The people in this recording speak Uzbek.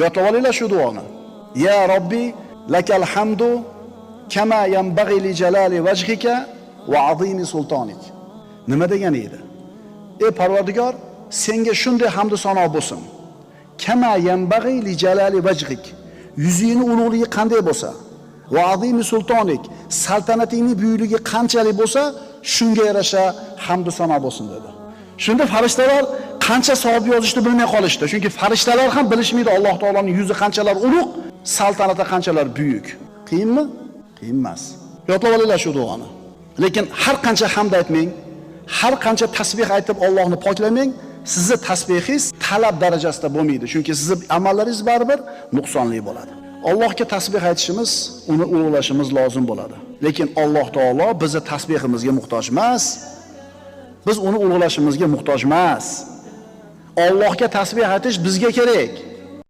Yodlab olinglar shu duoni. Ya Robbi lakal hamdu kama yanbag'i li jalali vajhika va azimi sultonik. Nima degani edi? Ey Parvardigor, senga shunday hamd va sano bo'lsin. Kama yanbag'i li jalali vajhik. Yuzingni ulug'ligi qanday bo'lsa, va azimi sultonik, saltanatingning buyukligi qanchalik bo'lsa, shunga yarasha hamd va sano bo'lsin dedi. Shunda farishtalar qancha savob yozishni bilmay qolishdi. Chunki farishtalar ham bilishmaydi Alloh taoloning yuzi qanchalar ulug', saltanati qanchalar buyuk. Qiyinmi? Qiyin emas. Yodlab olinglar shu duoni. Lekin har qancha hamd aytmang, har qancha tasbih aytib Allohni poklamang, sizni tasbihingiz talab darajasida bo'lmaydi. Chunki sizni amallaringiz baribir nuqsonli bo'ladi. Allohga tasbih aytishimiz, uni ulug'lashimiz lozim bo'ladi. Lekin Alloh taolo bizni tasbihimizga muhtoj emas. Biz uni ulug'lashimizga muhtoj emas. Allohga tasbih aytish bizga kerak.